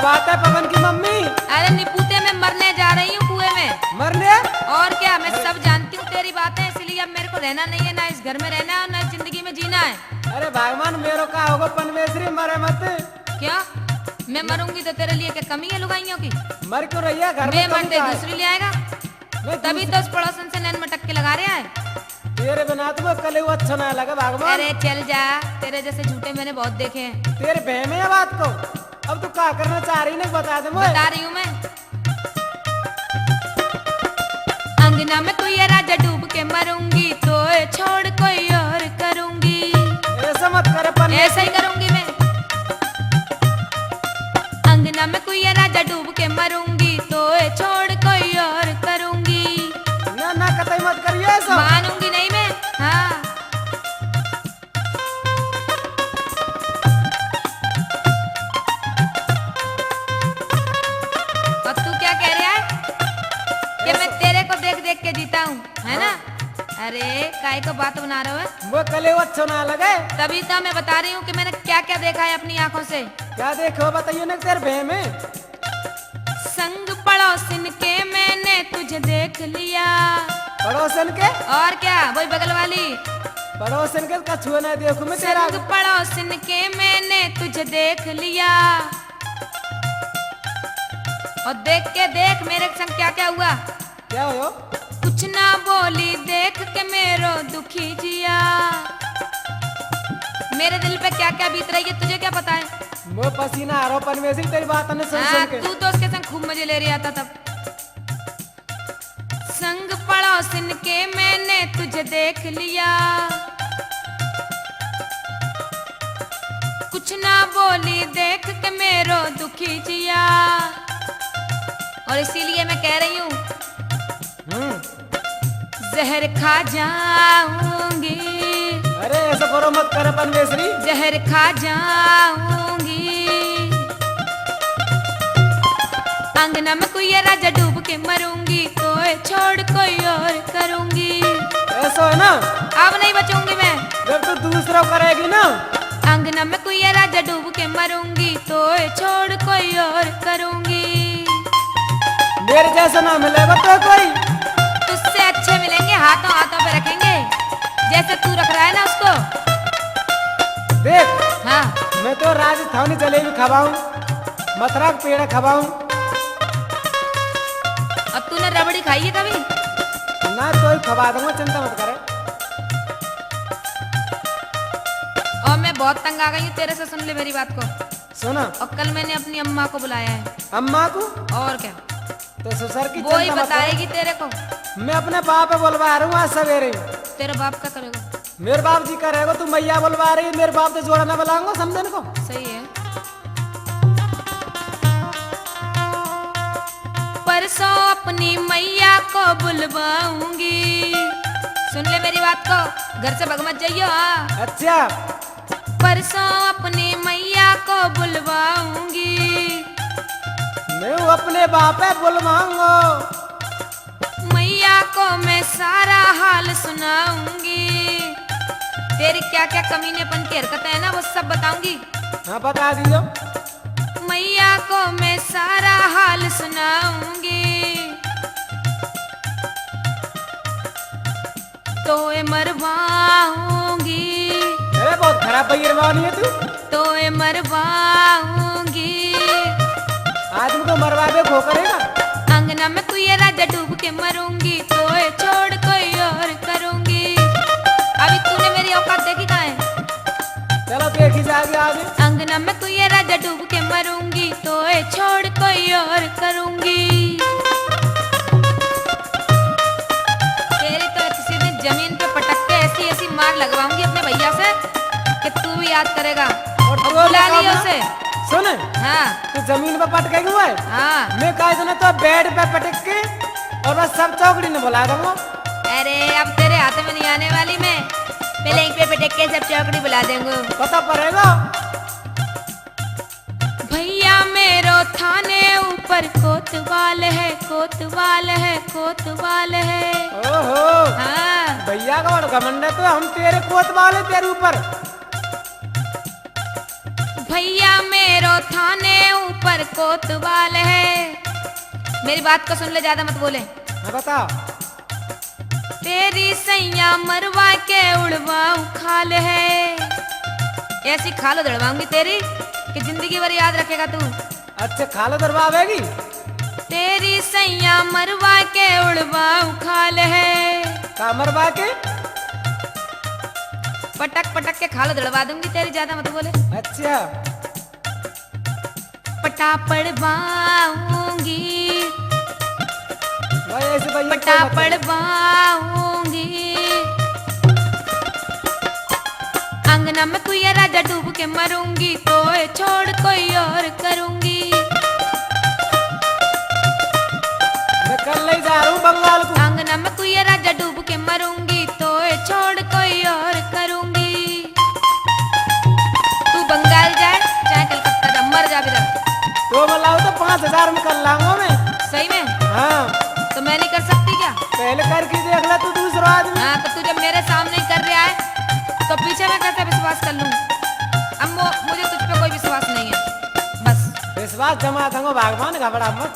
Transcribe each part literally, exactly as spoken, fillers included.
बात है पवन की मम्मी? अरे निपूते, मैं मरने जा रही हूँ कुएं में। मरने? और क्या, मैं सब जानती हूँ तेरी बातें, इसलिए अब मेरे को रहना नहीं है, ना इस घर में रहना है और ना इस जिंदगी में जीना है। अरे भगवान, मेरो का होगो पनमेसरी, मरे मत। क्या? मैं मरूंगी तो तेरे लिए क्या कमी है लुगाइयों की? मर क्यों रही है घर में, मैं कमी मरते का है? दूसरी ले आएगा। नहीं, तभी दूसरी तो उस पड़ोसन से नैन मटक के लगा रहा है। तेरे बिना तो मैं कलेवा अच्छा ना लगे भगवान। अरे चल जा, तेरे जैसे झूठे मैंने बहुत देखे हैं। तेरे बहम है बात को, अब तू क्या करना चाह रही, नहीं बता दे मुझे। बता रही हूँ मैं। अंगना में कुइया राजा डूब के मरूंगी, तो छोड़ कोई और करूंगी। ऐसा मत कर पन्ने। ऐसा ही करूंगी मैं। अंगना में कुइया राजा डूब के मरूंगी, तो छोड़ कोई और करूंगी। ना ना, कतई मत करिए ऐसा। मानूंगी नहीं मैं। हाँ। और तू क्या कह रहा है कि मैं ऐसा तेरे को देख देख के जीता हूँ, है ना? हाँ। अरे, काय को बात बना रहे हो? वो कलेवा अच्छा ना लगे। तभी तो मैं बता रही हूँ कि मैंने क्या क्या देखा है अपनी आंखों से। क्या देखे हो, बताइए ना, तेरे बहम है। संग पड़ोसन के मैंने तुझे देख लिया। पड़ोसन के? और क्या, वही बगल वाली। पड़ोसन के कछुआ ना देखूं मैं तेरा। संग पड़ोसन के मैंने तुझे देख लिया। और देख के देख मेरे संग क्या क्या हुआ। क्या हो? कुछ ना बोली देख के मेरो दुखी जिया। मेरे दिल पे क्या क्या बीत रही है, तुझे क्या पता है? वो पसीना आ रहा पनमेसरी तेरी बात ने सुन हाँ, सुन के। तू तो उसके संग खूब मजे ले रहा था तब। संग पड़ोसन के मैंने तुझे देख लिया, कुछ ना बोली देख के मेरो दुखी जिया। और इसीलिए मैं कह रही हूँ, हम्म। जहर खा जाऊंगी। अरे ऐसा करो मत कर पनमेसरी। जहर खा जाऊंगी। अंगना में कुइया राजा डूब के मरूंगी, तो छोड़ कोई और करूंगी। ऐसा है ना? अब नहीं बचूंगी मैं। जब तू दूसरा करेगी ना। अंगना में कुइया राजा डूब के मरूंगी, तो छोड़ कोई और करूंगी। मेरे जैसा ना मिलेगा तो कोई। तुझसे अच्छे मिलेंगे, हाथों हाथों पे रखेंगे, जैसे तू रख रहा है ना उसको। देख, हाँ। मैं तो राजस्थानी जलेबी खवाऊं, मथुरा का पेड़ा खवाऊं। और तूने रबड़ी खाई है कभी? ना, तो ही खवा दूंगा, चिंता मत करे। और मैं बहुत तंग आ गई हूँ तेरे से, सुन ले मेरी बात को। सुना। और कल मैंने अपनी अम्मा को बुलाया है। अम्मा को? और क्या? तो ससुर की वो ही चिंता मत कर। बताएगी तेरे को। मैं अपने बाप पे बुलवा रहा हूँ आज सवेरे। तेरा बाप क्या करेगा? मेरे बाप जी करेगा, तू मैया बुलवा रही है, मेरे बाप तो जोड़ा ना बुलाऊंगा, समझन को। सही है। परसों अपनी मैया को बुलवाऊंगी। सुन ले मेरी बात को, घर से भग मत जाइयो। हाँ। अच्छा। परसों अपनी मैया को बुलवाऊंगी। मैं अपने बाप पे बुलवाऊंगा। मैया को मैं सारा हाल सुनाऊंगी। तेरी क्या क्या कमीनेपन की हरकतें हैं ना, वो सब बताऊंगी। हाँ, बता दीजो। मैया को मैं सारा हाल सुनाऊंगी। तोए मरवाऊंगी। अरे, बहुत खराब बहिरवानी है तू। तोए मरवाऊंगी। आदमी को मरवा दे, खो करेगा। अंगना में कुइया राजा डूब के मरूंगी, तोए छोड़ कोई और करूंगी। अभी तूने मेरी औकात देखी कहाँ है? चलो, देखी जाएगी आगे। अंगना में कुइया राजा डूब के मरूंगी, तोए छोड़ कोई और करूंगी। तेरी तो किसी दिन जमीन पे पटक के ऐसी ऐसी मार लगवाऊंगी अपने भैया से कि तू भी याद करेगा। और और तू बुला लियो उसे। सुन। हाँ। तू जमीन पे पटकेगी हुआ है? हाँ। मैं कहा इतना तो बेड पे पटक के और बस सब चौकड़ी ने बुला दूंगा। अरे, अब तेरे हाथ में नहीं आने वाली मैं। पहले यहीं पे पटक के सब चौकड़ी बुला देंगे। पता पड़ेगा। भैया मेरो थाने ऊपर कोतवाल है, कोतवाल है, कोतवाल है। ओहो। हाँ। भैया का बड़ा घमंड है, तो हम तेरे कोतवाल है तेरे ऊपर। भैया मेरो थाने ऊपर कोतवाल है। मेरी बात को सुन ले, ज्यादा मत बोले। हाँ, बता। तेरी सैया मरवा के उड़वा उखाल है। ऐसी खाल उधड़वाऊंगी तेरी कि जिंदगी भर याद रखेगा तू। अच्छा, खाल उधड़वावेगी? तेरी सैया मरवा के उड़वा उखाल है। का मरवा के? पटक पटक के खाल उधड़वा दूंगी तेरी, ज्यादा मत बोले। अच्छा। पटा पड़वाऊंगी, भाई, ऐसे भाई, पटा पड़वाऊंगी। आंगना में कुइया राजा डूब के मरूंगी, तो छोड़ कोई और करूंगी। मैं कल नहीं जा रहा हूँ बंगाल को। आंगना में कुइया राजा डूब के मरूंगी, तो छोड़ कोई और करूंगी। तू बंगाल जाए चाहे कलकत्ता जा, मर जा बेटा। तो मैं लाऊं तो पाँच हजार में कर लाऊंगा मैं। सही में? हाँ। तो मैं नहीं कर सकती क्या? पहले करके देख ले तू, दूसरा आदमी। हाँ, तो तू जब मेरे सामने ही कर रहा है तो पीछे मैं कैसे विश्वास कर लूँ? अब मो-, मुझे तुझ पे कोई विश्वास नहीं है, बस। विश्वास जमा दूंगा भगवान, घबरा मत।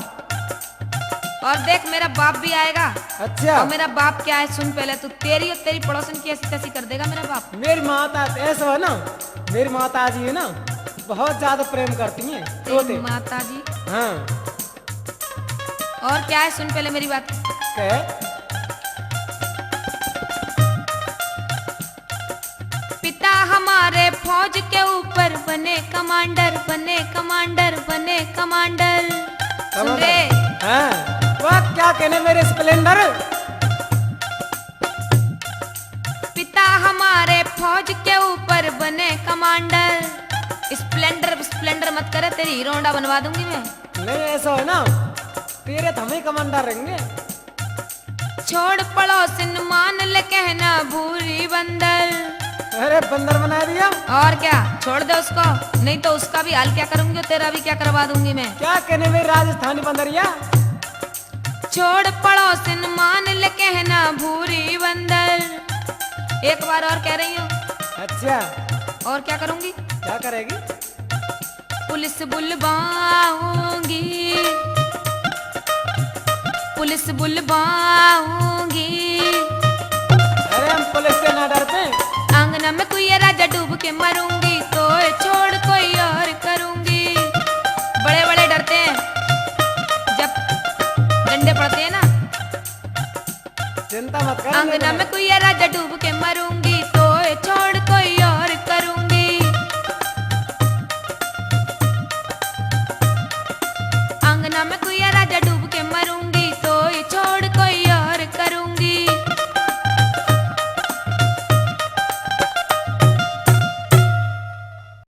और देख, मेरा बाप भी आएगा। अच्छा। और मेरा बाप क्या है, सुन पहले तू, तेरी और तेरी पड़ोसन की ऐसी तैसी कर देगा मेरा बाप। मेरी माता ऐसा है ना, मेरी माता जी है ना, बहुत ज्यादा प्रेम करती हैं। तेरी छोटे। माता जी? हाँ। और क्या है, सुन पहले मेरी बात। कह। पिता हमारे फौज के ऊपर बने कमांडर, बने कमांडर, बने कमांडर। सुन रे। हाँ। वाह, क्या कहने मेरे स्प्लेंडर। पिता हमारे फौज के ऊपर बने कमांडर। स्प्लेंडर, स्प्लेंडर मत करे, तेरी हीरो होंडा बनवा दूंगी मैं। नहीं, ऐसा है ना, तेरे तो हम ही कमांडर रहेंगे। छोड़ पड़ोसिन मान ले कहना भूरी बंदर। अरे बंदर बना दिया। और क्या, छोड़ दे उसको, नहीं तो उसका भी हाल क्या करूंगी और तेरा भी क्या करवा दूंगी मैं। क्या कहने में राजस्थानी बंदरिया। छोड़ पड़ोसिन मान ले कहना भूरी बंदर। एक बार और कह रही हूँ। अच्छा। और क्या करूंगी? क्या करेगी? पुलिस बुलवाऊंगी, पुलिस बुलवाऊंगी। अरे हम पुलिस से ना डरते। आंगना में कुइया राजा डूब के मरूंगी, तो छोड़ कोई और करूंगी। बड़े बड़े डरते हैं जब डंडे पड़ते हैं ना। चिंता मत कर। आंगना में कुइया राजा डूब